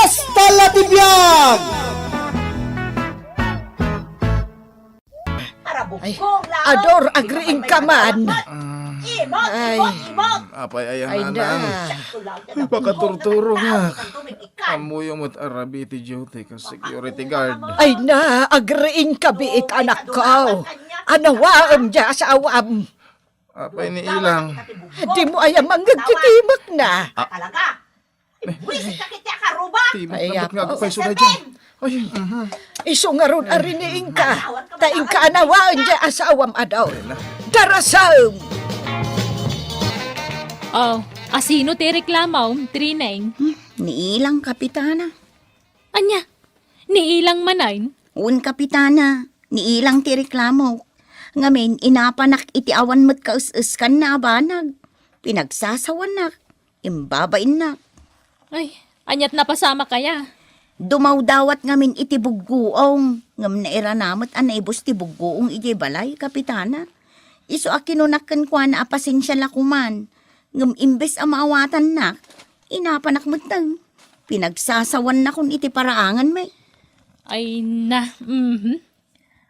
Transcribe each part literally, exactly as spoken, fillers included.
Tala ti biag! Ay, Ador, agriing ka man. Ay. Apay, ay, Ay, anak. Na. Ay, pakaturturo nga. Ammoyo met a rabii ti duty ka security guard. Ay na, agriing ka biit, anak ko. Anawaem diay asawam. Apay ni Ilang. Dimo aya mangngegkitimek na. Ah. Buwisit ka kiti a karuba! Timek Ay, na met nga apo. Agpayso na dyan. Ay, mhm. Isu ngarud a riniing ka. Ta inka anawaen diay asawam, Ador. Ay, na. Darasem! Oh, asino ti reklamo, Trineng? Hmm, ni Ilang, Kapitana. Ania? Ni Ilang manen? Wen, Kapitana. Ni Ilang ti reklamo. Ngamin, inapanak iti awan met kaes-eskanna a banag. Pinagsasawanak. Imbabainnak. Ay, aniat napasamak aya? Dumawdawat ngamin iti buggoong, ngem nairana met a naibus ti buggoong idiay balay, Kapitana. Isu a kinunak kenkuana a pasensia la koman, ngem imbes a maawatannak, inapanak metten. Pinagsasawannakon iti paraanganmi. Ay na, mhm.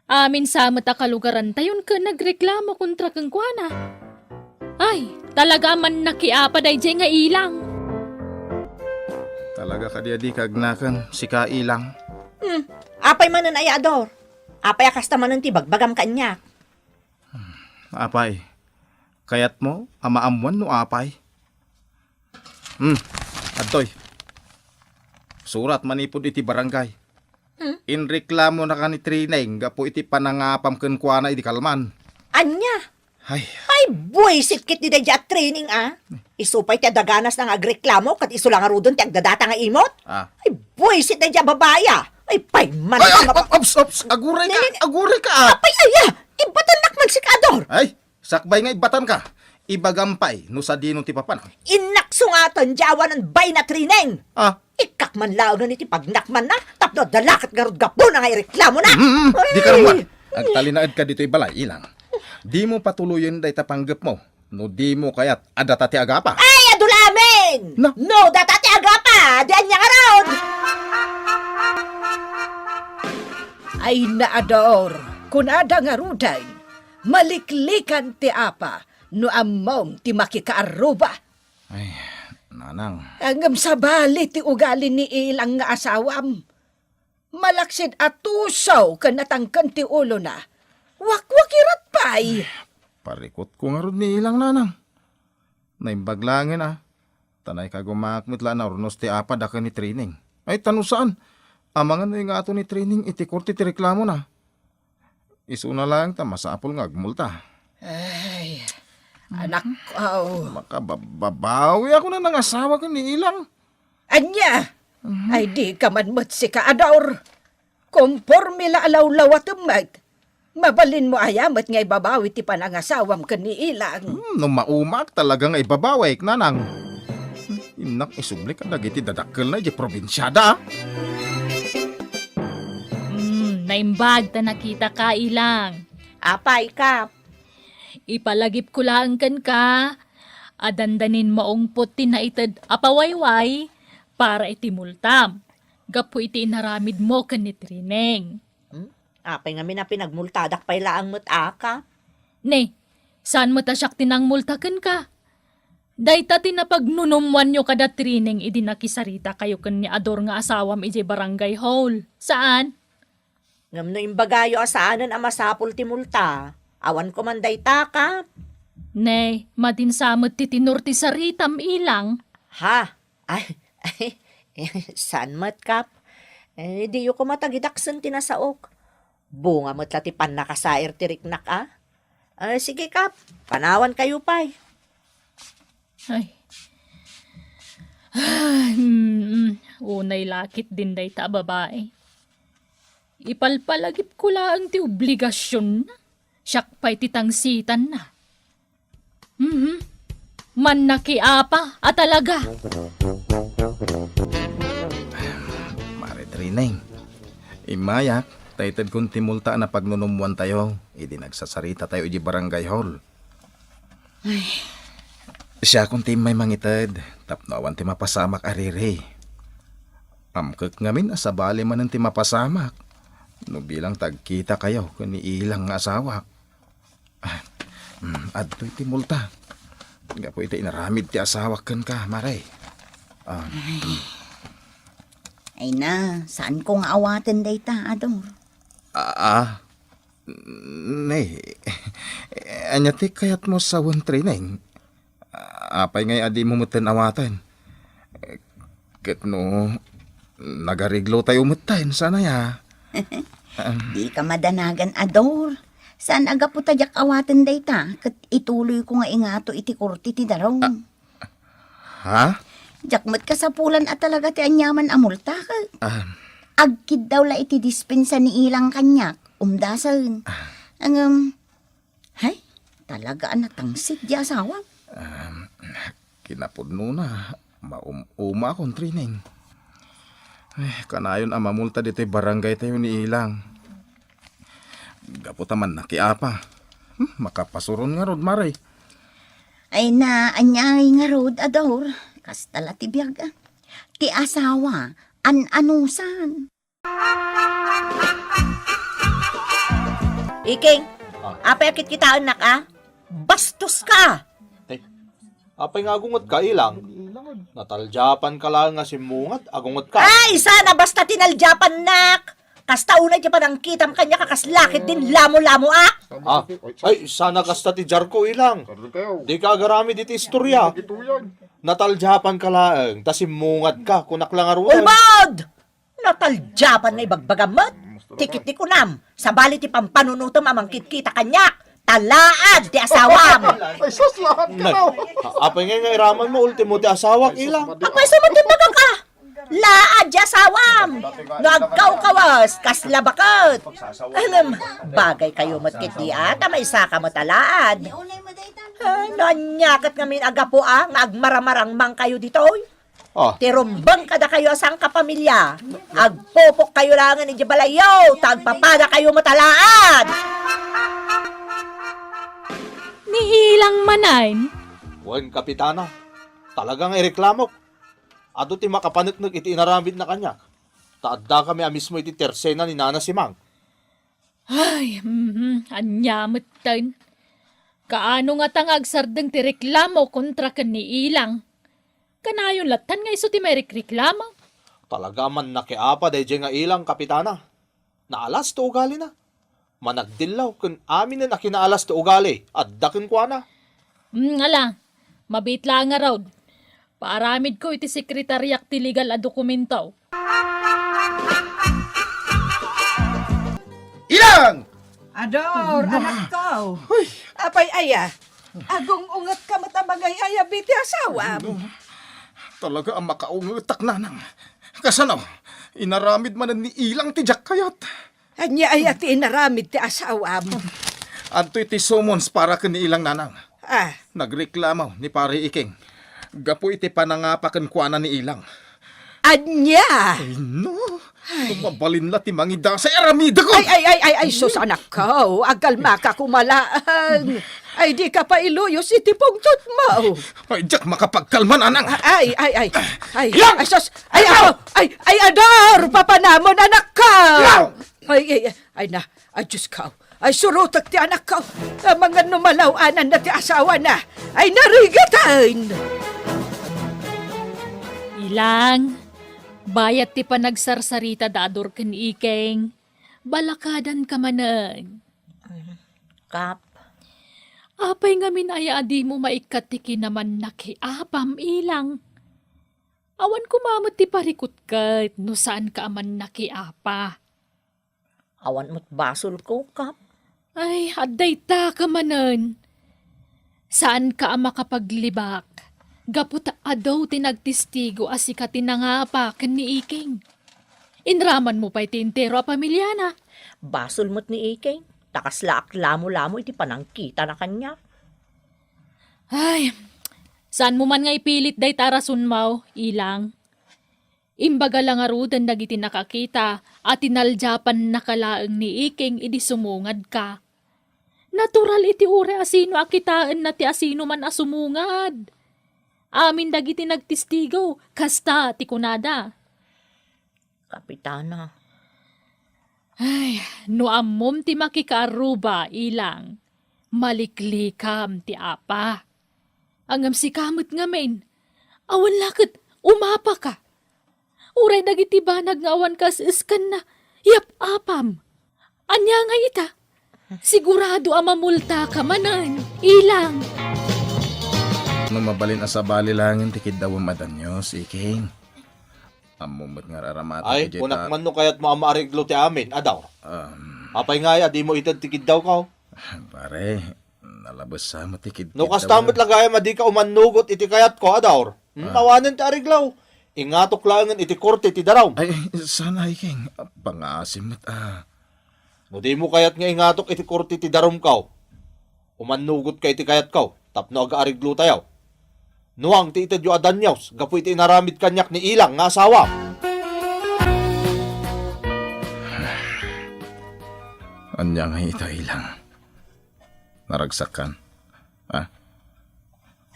Amin sa met a kalugarantayon ket nagreklamo kontra kenkuana. Ay, talaga a mannakiapa daydiay nga Ilang. Talaga kadi a dika agnakem, sika Ilang? Hmm, apay manen aya, Ador? Apay a kasta manen ti bagbagam kaniak? Apay, kayatmo a maammuan no apay? Hmm, adtoy. Surat manipud iti barangay. Hmm? Inreklamonaka ni Trineng gapu iti panangapam kenkuana idi kalman. Ania? Ay. Ay, buwisit ketdi daydiay a Trineng, a. Isu pay ti adaganasna nga agreklamo, ket isu la ngaruden ti agdadata nga imot. Ah. Ay, buwisit daydiay a babai, a. Ay, pay man. Ay, ay, ops, ops, ops. Aguray ka, aguray ka, a. Apay, aya. Ibatannak man sika, Ador. Ay, sakbay nga ibatanka, ibagam pay no sadino ti papanak. Innak sungaten diay awanen baina, Trineng. Ah. Ikkak man laengen iti pagnakmanna, tapno adda la ket ngarud gapuna nga ireklamona. Mm, mm, di ka ramuar. Agtalinaedka ditoy balay, Ilang. Dimo patuloyen dayta panggepmo, no dimo kayat a data ti agapa. Ay, adu la amin! Na? No data ti agapa, di ania ngarud? Ay, naador, kunada ngaruden, maliklikan ti apa, no ammom ti makikaarruba. Ay, nanang. Ngem sabali ti ugali ni Ilang nga asawam. Malaksid a tusaw ken natangken ti ulona. Wakwakirat pay. Parikutko ngarud ni Ilang, nanang. Naimbag laengen, a. Ta naikagumaak met la a naurnos ti apa da ken ni Trineng. Ay, ta no saan, amangan no ingato ni Trineng iti korte ti reklamona. Isuna laeng ta masapul nga agmulta. Ay, anak ko. Makababawi ako na nangasawa ken ni Ilang. Ania? Mhm. Ay, di ka man met sika, Ador. Komporme la a lawlawatem met. Mabalinmo aya met nga ibabawi ti panangasawam ken ni Ilang? Hmm, no maumak, talaga nga ibabawik, nanang. Innak, isubli kadagiti dadakkelna idiay probinsiada, a. Hmm, naimbag ta nakitaka, Ilang. Apay, Kap? Ipalagipko laeng kenka a dandanin maungpot ti naited a pawayway para iti multam gapu iti inaramidmo ken ni Trineng. Hmm? Apay ngamin a pinagmultadak pay laeng met, a, Kap? Ne, saan met a siak ti nangmulta kenka? Dayta ti napagnunummoanyo kada Trineng idi nakisaritakayo ken ni Ador nga asawam idiay barangay hall. Saan? Ngem no imbagayo a saanen a masapul ti multa, awan koman dayta, Kap? Ne, madin sa met ti tenor ti saritam, Ilang. Ha? Ay, ay, saan met, Kap? Eh, diyo koma tagidaksen ti nasaok. Bunga met la ti pannakasair ti riknak, a. Eh, sige, Kap, panawankayo pay. Ay. Ay, mm, unay lakit din dayta a babae. Ipalpalagipko laeng ti obligasionna. Siak pay ti tangsitanna. Mhm. Mannakiapa a talaga. Mare Trineng, immayak, ta itedkon ti multa a napagnunummoantayo idi nagsasaritatayo idiay barangay hall. Ay. Siakon ti immay mangited tapno awan ti mapasamak a riri. Amkek ngamin a sabali manen ti mapasamak no bilang ta agkitakayo ken ni Ilang nga asawak. Ah, mm, adtoy ti multa. Gapu iti inaramid ti asawak kenka, Mare. Ah, Ay na, saanko nga awaten dayta, Ador. Ah, ah. Ne, ania ti kayatmo sawen, Trineng? Apay ngay a dimo metten awaten? Ket no nagariglotayo metten, saan aya? Dika madanagan, Ador. Saan a gapu ta diak awaten dayta, ket ituloyko nga ingato iti korte ti darong. Ah, Ha? Diak met kasapulan a talaga ti aniaman a multa, ket Ah, agkiddaw la iti dispensa ni Ilang kaniak, umdasen. Ngem, hay, talaga a natangsit di asawa. um, kinapudnona, maum-uma akon, Trineng. Eh, kanayon a mamulta ditoy barangay tayo ni Ilang. Gapu ta mannakiapa. Hmm, makapasuron ngarud, Mare. Ay na, aniay ngarud, Ador. Kasta la ti biag, ah. Ti asawa, an-anusan. Iking, Ah. apay a kitkitaennak, a? Bastos ka! Ay, apay nga agungetka, Ilang? Nataljapanka laeng nga simmungad, agungetka. Ay, sana basta tinaljapannak! Kasta unay ti panangkitam kaniak a kas lakit din lamo-lamo, a? Ah, ay, sana kasta ti diarko, Ilang. Dika agaramid iti istorya. Nataljapanka laeng, ta simmungadka, kunak la ngaruden. Ulbod! Nataljapan nga ibagbagam met. Tikit ti kunam, sabali ti pampanunotem a mangkitkita kaniak. Talaad ti asawam. Ay, sus, lahat ka Nay, daw. a-, apay ngay nga iraman mo, ultimo ti asawak, Ilang? Apay sa matibagak, a? Laad ti asawam. No agkawkawas, kasla baket. Alam, bagay kayo met ket di ata, maisaka met a laad. Ay, no ania ket ngamin a gapu, a, nga agmaramarangmang kayo ditoy? Ah. Ti rumbeng kadakayo a sangkapamilya, agpupok kayo laengen idiay balayyo, ta agpapada kayo met a laad. Ni Ilang manen. Wen, Kapitana, talaga nga ireklamok. Adu ti makapaneknek iti inaramidna kaniak. Ta addakami a mismo iti tersena ni Nana Simang. Ay, mhm, ania metten? Kaano ngata nga agsardeng ti reklamo kontra ken ni Ilang? Kanayon lattan nga isu ti mairikreklamo. Talaga a mannakiapa daydiay nga Ilang, Kapitana. Naalas ti ugalina. Managdillaw ken aminen a kinaalas ti ugali, adda kenkuana. Mm, ala, mabiit laeng ngarud. Paaramidko iti sekretariak ti legal a dokumento. Ilang! Ador, anakko. Uy! Apay aya, agung-ungetka met a mangay-ayabi ti asawam. Talaga a makaungetak, nanang. Kasano? Inaramid manen ni Ilang ti diak kayat. Ania aya ti inaramid ti asawam? Adtoy ti summons para ken ni Ilang, nanang. Ah. Nagreklamo ni Pare Iking gapu iti panangapa kenkuana ni Ilang. Ania? Ay, no. Ay. Mabalin la ti mangidasay aramidek. Ay, ay, ay, ay, ay, sus, anakko. Agkalmaka koma laeng. Ay, dika pay luyos iti pungtotmo. Ay, diak makapagkalma, nanang. Ay, ay, ay, ay. Ilang! Ay, sus. Ay, Ilang! Ako. Ay, ay, Ador, papanamon, anakko. Ilang! Ay, ay, ay, ay na. Ay, Diyos ko. Ay, surotek ti anakko. Amangan no malaw-anan na ti asawana. Ay, narigatan! Ilang, bayat ti panagsarsarita da Ador ken Ikeng. Balakadan ka manen. Kap. Apay ngamin aya a dimo maikkat ti kinamannakiapam, Ilang? Awan koma met ti parikutket no saanka a mannakiapa. Awan met basolko, Kap. Ay, adda ita ka manen. Saanka a makapaglibak gapu ta adu ti nagtistigo a sika ti nangapa ken ni Iking. Inramanmo pay ti entero a pamiliana. Basol met ni Iking, ta kasla aklamo-lamo iti panangkitana kaniak. Ay, saanmo man nga ipilit dayta a rasonmo, Ilang. Imbaga la ngaruden dagiti nakakita a tinaldiapannaka laeng ni Iking idi sumungadka. Natural iti uray a sino a kitaenna ti asinoman a sumungad. Amin dagiti nagtistigo, kasta ti kunada. Kapitana. Ay, no ammom ti makikaarruba, Ilang, maliklikam ti apa. Ngem sika met ngamin, awan la ket umapaka. Uray dagiti banag nga awan kas-eskanna, yap-apam. Ania nga ita? Sigurado a mamultaka manen, Ilang. No mabalin a sabali laengen ti kiddawem a danios, Iking. Ammom met nga araramatak. Ay, idiay kunak ta- man no kayatmo a maariglo ti amin, Adaw. Um, Apay nga aya, dimo ited ti kiddawko? Pare, nalabes sa met ti kid-, No kasta met la gayam a dika umannugot iti kayatko, Adaw. Hmm, Ah. awanen ti ariglo. Ingatok laengen iti korte ti darum. Ay, sana, Iking. Pangaasim met, ah. No dimo kayat nga ingatok iti korte ti darumko, umannugotka iti kayatko tapno agaariglotayo. Nuang ti itedyo a danios gapu iti inaramid kaniak ni Ilang nga asawa. Ania nga ita, Ilang? Naragsakkan? Ha?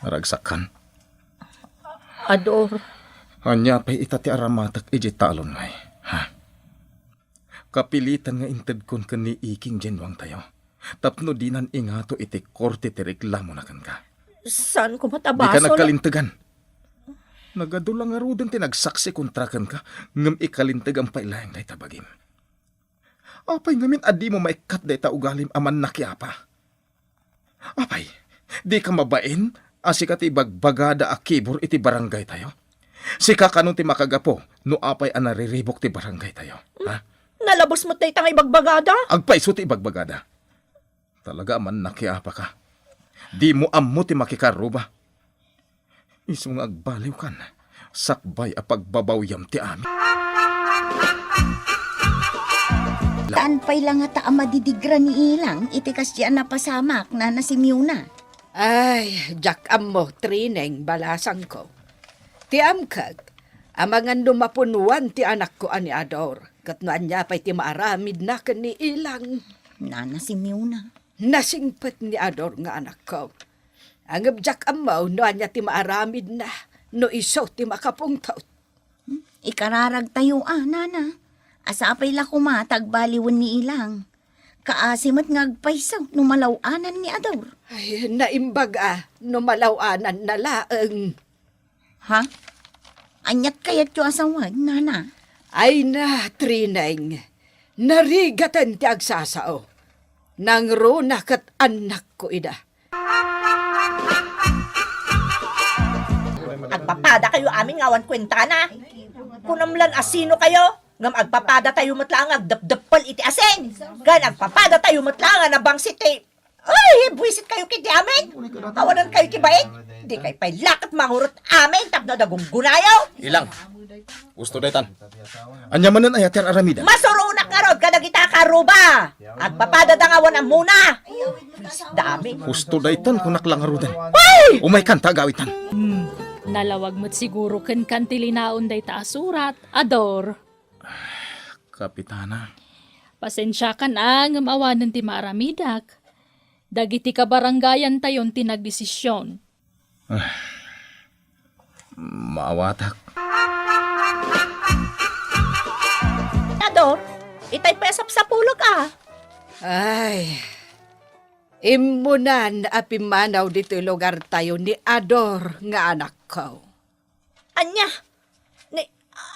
Naragsakkan? Ador. Ania pay ita ti aramatak idiay talon ngay? Ha? Kapilitan nga intedkon ken ni Iking diay nuangtayo. Tapno dinan ingato iti korte ti reklamona kenka. Saan koma ta basol? Dika nagkalintegan. Nagadu la ngaruden ti nagsaksi kontra kenka, ngem ikalintegam pay laeng dayta bagim. Apay ngamin a dimo maikkat dayta ugalim a mannakiapa? Apay, dika mabain a sika ti ibagbagada a kibor iti barangaytayo? Sika kano ti makagapu no apay a nariribuk ti barangaytayo, ha? Nalabes met dayta nga ibagbagada? Agpayso ti ibagbagada. Talaga a mannakiapaka. Dimo ammo ti makikaarruba. Isu nga agbaliwkan, sakbay a pagbabawyam ti amin. Haan pay la ngata a madidigra ni Ilang iti kasdiay a napasamak, Nana Simeona. Ay, diak ammo, Trineng, balasangko. Ti amkek, amangan no mapunuan ti anakko a ni Ador, ket no ania pay ti maaramidna ken ni Ilang. Nana Simeona. Nasingpet ni Ador nga anakko. Ngem diak ammo no ania ti maaramidna no isu ti makapungtot. Hmm? Ikararagtayo a, Nana. Sapay la koma ta agbaliwen ni Ilang. Kaasi met nga agpayso no malaw-anan ni Ador. Ay, naimbag a no malaw-ananna laeng. Ha? Aniat kayatyo a sawen, Nana? Ay na, Trineng. Narigaten ti agsasao. Nangruna ket annakko ida. Agpapadakayo amin nga awan kuentana. Kunam lan a sinokayo, ngem agpapadatayo met laeng nga agdepdeppel iti asin. Ken agpapadatayo met laeng nga nabangsit ti Ay, buisit kayo kiti amin! Awanan kayo ti bait! Di kayo pay laket mangurot amin tapno adda gunggunayo! Ilang, gusto daytan. Ania manen aya ti ar-aramidem? Masuronak ngarud kadagita a kaarruba! Agpapadada nga awan ammona! Dami! Gusto daytan, kunak la ngaruden. Ay! Umaykan ta agawidtan. Hmm, nalawag met siguro kenkan ti linaon dayta a surat, Ador. Kapitana. Pasensiakan a ngem awanen ti maaramidak. Dagiti kabarangayantayon ti nagdesision. Ah, maawatak. Ador, itay pay a sapsapulok a. Ay, immunan a pimmanaw ditoy lugartayo ni Ador nga anakko. Ania? Ni,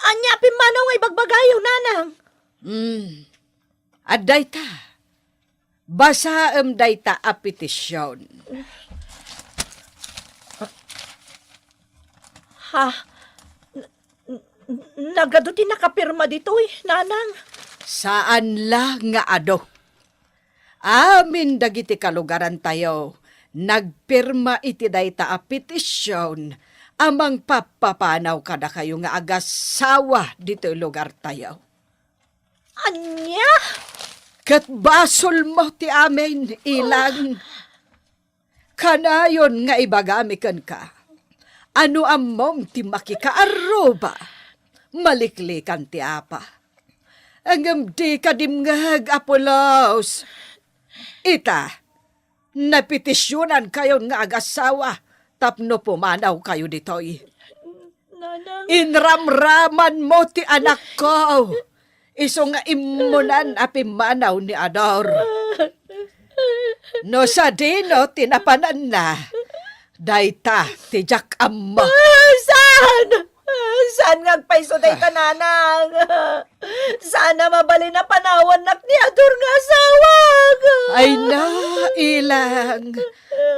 ania a pimmanaw nga ibagbagayo, Nanang? Hmm. Adda ita. Basaem dayta a petision. Ha? N-, n-, nagadu ti nakapirma ditoy, Nanang? Saan la nga adu. Amin dagiti kalugarantayo nagpirma iti dayta a petision a mangpappapanaw kadakayo nga agassawa ditoy lugartayo. Ania? Ket basolmo ti amin, Ilang. Kanayon nga ibagami kenka, a no ammom ti makikaarruba, maliklikan ti apa. Ngem dika dimngeg, Apolos. Ita, napetisionankayon nga agassawa tapno pumanawkayo ditoy. Inramramanmo ti anakko, isu nga immunan a pimmanaw ni Ador. No sadino ti napananna, dayta ti diak ammo. Ah, saan? Ah, saan nga agpayso dayta, nanang? Saan a mabalin a panawannak ni Ador nga asawak? Ay na, ilang.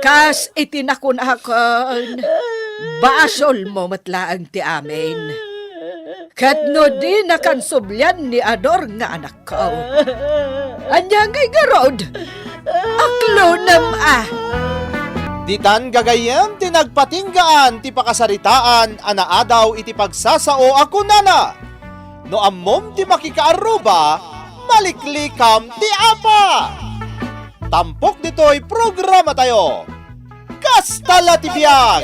Kas iti nakunakon, basolmo met laeng ti amin. Ket no dinakan sublian ni Ador nga anakko, ania ngay ngarud? Aklonem a! Ditan gagayyem ti nagpatinggaan ti pakasaritaan a naadaw iti pagsasao a kunana, "No ammom ti makikaarruba, maliklikam ti apa." Tampok ditoy programatayo. Kasta la ti biag!